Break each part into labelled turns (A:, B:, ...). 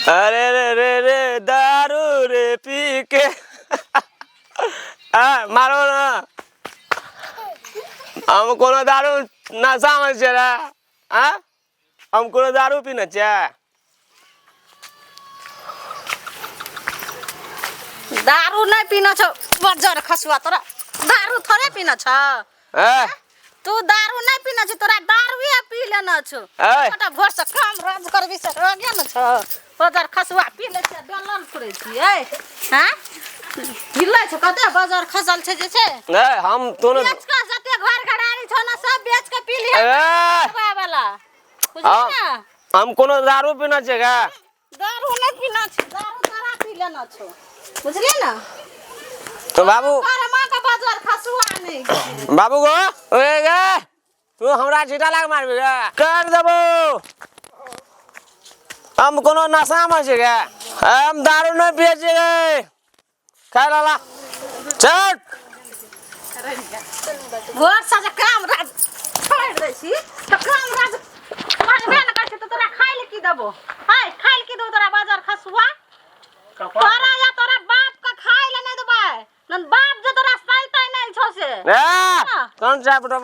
A: अरे रे रे रे दारू रे पी के आ मारो ना हम कोनो दारू नशा में छियै रे आ हम कोनो दारू पीने छियै
B: दारू नहि पीना छौ बजर खसुआ तोरा दारू थोड़े पीना छौ
A: ए
B: तू दारू नहि पीना छौ तोरा दारूए पी लेना छौ
A: ए
B: छोटा भोर से काम राज करबी से रगे न छौ बजर खसुआ पी लै छै डोलल फुरै छियै हैं हिलै छौ कते बजर खसल छै जे छै
A: ए हम तो ने
B: बेच के जते घर घरारी छौ ने सब बेच के पी लिहे
A: ए
B: वाला बुझली
A: हाँ।
B: ना
A: हम कोनो दारू पीना छियै गे
B: दारू नहि पीना छै दारू तोरा पी लेना छौ बुझली ना
A: तो बाबू
B: तोरा माँ के बाजार खसुआ नहि
A: बाबू गो ओए गे तू हमरा छीटा लाग मारबी गे कर देबो हम कोनो नशा में छियै गे हम दारू नहि पियै छियै गे खाय लाला चल
B: भोर से जे काम राज छोड़ि दै छी तऽ काम राज करबे ने करै छी तऽ तोरा खाय लए की देबो हाय खाय लए की देबो तोरा बाजार खसुआ तोरा या तोरा बाप के खाय लए नहि देबै न बाप जे तोरा सैतै नहि छौ से
A: ए कौन चाय पटो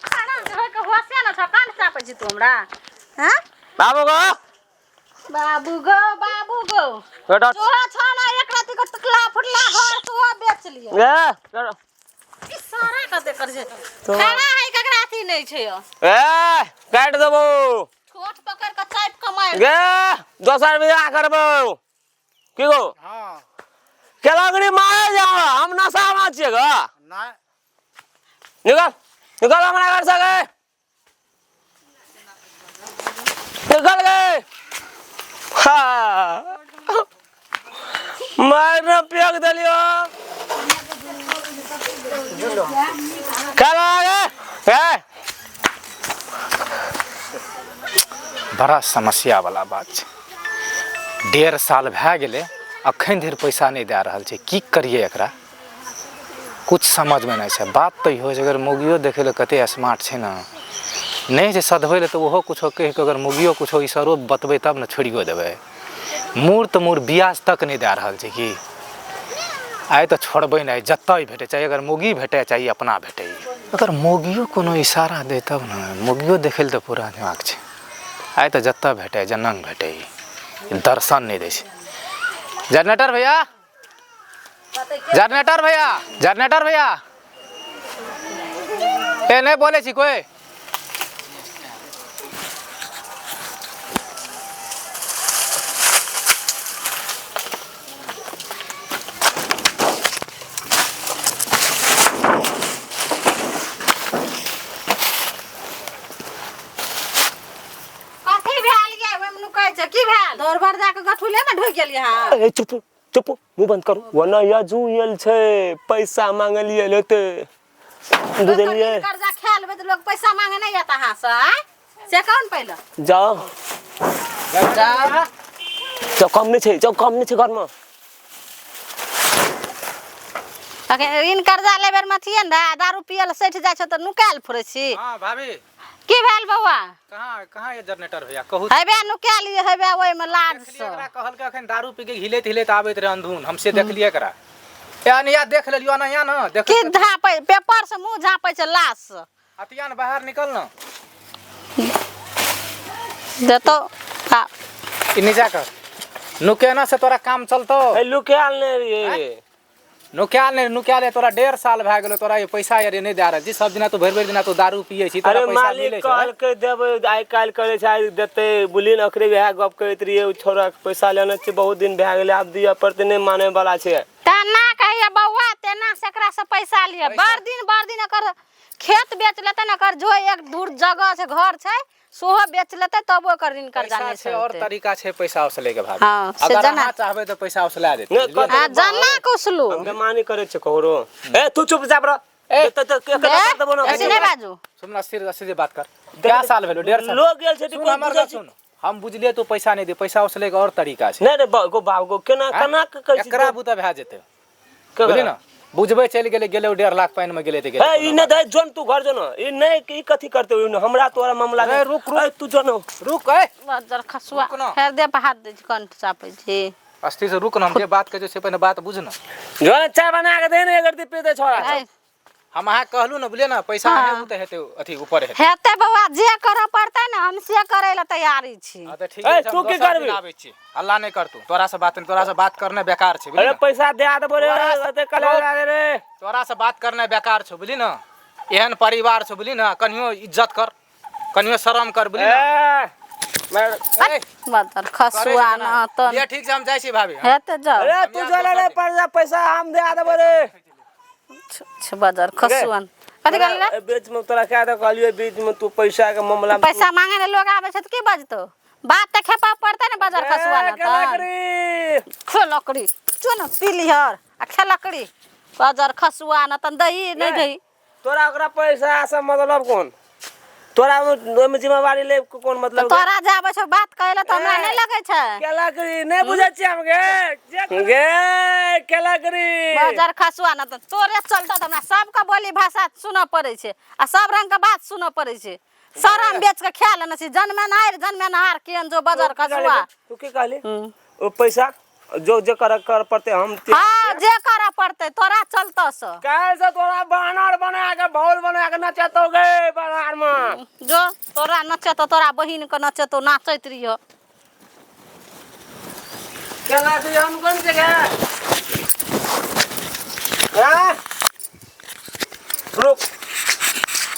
B: खाना जे होय के होशे ने छौ कान चापै छी तू हमरा हँ
A: बाबू गो
B: बाबू गो बाबू गो
A: बेटा
B: तोरा छौ ना एक राति के टुटला फुटला घर सेहो बेच लिअ
A: ए बेटा।
B: ई सारा कते कर छै खड़ा है ककरा अथी नहि छै यौ।
A: ए काटि देबो
B: ठोठ पकड़ के चापि के मारि
A: गे दोसर बियाह करबो की गो
C: हाँ
A: केलंगड़ी मारे जाओ हम नशा में छियै ग
C: नहीं
A: निकल निकल हमरा घर से गे निकल गए हाँ मारना पियक देलियो चल आगे ए
D: बड़ा समस्या वाला बात छै 1.5 साल भए गेलै अखन धरि पैसा नहि दए रहल छै की करियै एकरा कुछ समझमे नहि छै बात तऽ इहो छै अगर मौगियो देखै लए कते स्मार्ट छै ने नहि छै सधबै लए तऽ ओहो कुछो कहि कऽ अगर मौगियो कुछो इशारो बतबै तब ने छोड़ियो देबै मूर तऽ मूर ब्याज तक नहि दए रहल छै की आइ तऽ छोड़बै नहि जतऽ भेटै चाहे अगर मौगी भेटै चाहे अपना भेटै अगर मौगियो कोनो इशारा दै तब ने मौगियो देखै लए तऽ पूरा दिमाग छै आइ तऽ जतऽ भेटै जनंग भेटै दर्शन नहि दै छै जनरेटर भैया जनरेटर भैया जनरेटर भैया ए नहीं बोले छी कोई
B: कथी भेल गे ओहिमे नुकै छै की भेल दौड़ भर जा कऽ गठुले मे ढुकि गेलियै अहाँ
A: ए चुप चुप मुंह बंद करू वरना यजू आयल छै पैसा मांगलियै लेते बुझलियै
B: कर्जा खा लेबै तऽ लोग पैसा मांगे नहि आयत अहाँ से आँय? से कहू ने पहिले
A: जाओ जाओ कम नहि छै जाओ कम नहि छै घरमे
B: अखन ऋण कर्जा लेबै मे अथिये ने रहए, दारू पियै लए सठि जाइ छै तऽ नुकायल फुरै छी
D: हाँ भाभी
B: की भेल बौआ
D: कहाँ कहाँ ये जनरेटर भैया कहू
B: हेबे नुकायल ये हेबे ओहिमे लाज
D: देखलियै
B: से
D: एकरा कहलकै अखन दारू पी के हिलैत हिलैत आबैत रहे अंधुन हम से देखलियै एकरा ए अनिया देख लेलियो अनहिया न देख
B: की झाँपै पेपर से मुँह झाँपै छै लाज से
D: अतिया न बाहर निकल न
B: देतौ आ
D: ई नीचा कर नुकेना से तोरा काम चलतो
A: ए लुकायल नहि रहियै
D: नुकायल नहि नुकायल तोरा 1.5 साल भए गेलो तोरा ये पैसा यार नहि दए रहल छी सब दिना तू भरि भरि दिना तू दारू पियै छी तोरा
A: अरे
D: पैसा
A: मालिक
D: मिलै छै
A: कहलकै देबै आइ काल्हि करै छै आइ देतै बुझलियै ने ओकरे वएह गप करैत रहियै ओ छोड़ाके पैसा लेने छै बहुत दिन भए गेलै आब दिअ पड़तै नहि मानै वाला छै
B: तेना कहिया बौआ तेना से एकरा से पैसा लिअ बड़ दिन बड़ दिन एकर खेत बेच लेतै ने एकर जो एक दूर जगह छै घर छै सेहो बेच लेतै तबो एकर ऋण कर्जा
D: पैसा
B: नहि
D: छै और
B: सधतै
D: तरीका छै पैसा उसले के भाभी
B: हाँ, से
D: अगर
B: जना-
D: अहाँ चाहबै तऽ पैसा उसला देतै
A: नहि,
D: बुझलियै?
B: आ जना कुसलू
A: हम बेमानी करै छै ककरो ए तू चुप जा बरा
D: ए,
A: तऽ तऽ के
B: ए,
A: देबो ना
B: ऐसे नहि बाजू
D: सुन ना सीधे सीधे बात कर क्या साल भेलो 1.5 साल
A: लोग गेल छै तऽ
D: सुन
A: कोइ
D: हमर
A: बुझै
D: गप
A: छै
D: सुन हम बुझलियै तू पैसा नहि दे पैसा उसले के और तरीका छै
A: नहि रे बाबू बाबू केना
D: आँय?
A: केना के कहै छी
D: एकरा बुते भए जेतै
A: केकरा?
D: बुझली ना बुझबै चलि गेलै गेलै ओ 1.5 लाख पानिमे गेलै तऽ गेलै।
A: ए, ई नहि दे जोन तू घर जो न ई नहि ई कथी करते ई हमरा तोरा मामला
D: अरे, रुक, रुक।
A: ए, तू जो न
D: रुक ए
B: बजर खसुआ
D: रुक न।
B: फेर दे पर हाथ दै छी कंठ चापै छी।
D: अस्थिर से रुक न, हम जे बात कहै छियौ से पहिने बात बुझ न।
A: जो न, चाय बना के दे ने एक पी दे छोड़ा।
B: ए,
D: हम अहाँ कहलहुँ ने बुझलियै ने पैसा
B: हाँ।
D: अहें बुते हेतै अथी ऊपर हेतै।
B: हेतै बौआ जे करऽ पड़तै ने हम से करै लए तैयारी छी।
D: हाँ तऽ ठीक
A: ए,
D: छै, हम
A: तू की
D: दोसर दिन
A: करबी?
D: आबै छी। हल्ला नहि कर तू, तोरा से बात तोरा से बात करनाइ बेकार छै बुझली
A: अरे
D: ने?
A: पैसा दे देबो रे, एते कला
D: तोरा-
A: रे।
D: तोरा से बात करनाइ बेकार छौ बुझली ने, एहन परिवार छौ बुझली ने, कनियो इज्जत कर कनियो शरम कर बुझली ने।
A: ए, मैं-
D: ए,
B: बदर
D: करै
B: खसुआ
D: छै
B: न
D: केना?
B: तन
D: लिअ, ठीक छै हम जाइ छी भाभी।
B: हेतै जाउ।
A: अरे तू जो ले ले पैसा हम दे देबो रे।
B: छ बदर खसुआ कथी कहली रे?
A: ए, बीच में तोरा क्या दे कहलियो बीच में तू पैसा के मामला में
B: पैसा मांगे ले लोग आबै छै तऽ की बजतौ बात तऽ खेपा पड़तै ने बजर खसुआ न
A: केला
B: तन
A: करी।
B: खेलकड़ी चो न पी लिहर आ खेलकड़ी बजर खसुआ न तन दही नहि दही।
A: तोरा ओकरा पैसा से मतलब कोन, तोरा ओहिमे जिम्मेवारी ले के कोन मतलब?
B: तोरा जे आबै छौ बात कहै लए तऽ हमरा नहि लगै छै।
A: केला करी नहि बुझै छियै हम गे गे केला करी
B: बजर खसुआ न तऽ तोरे चलतौ तऽ हमरा सबके बोली भाषा सुनऽ पड़ै छै आ सब रंग के बात सुनऽ पड़ै छै। शरम बेच के खा लेने छी जनमेनहार जनमेनहार केहन जो बजर खसुआ।
A: तू की कहली? ओ पैसा जो जे कर कर पड़ते हम
B: हाँ जे करऽ पड़तै तोरा चलतौ से।
A: काल्हि से तोरा बानर बना के भौल बना के नचेतौ गे बानर में।
B: जो तोरा नचेतौ तोरा बहिन के नचेतौ नाचैत रहियो।
A: केला से हम कोन जगह? हाँ? रुक।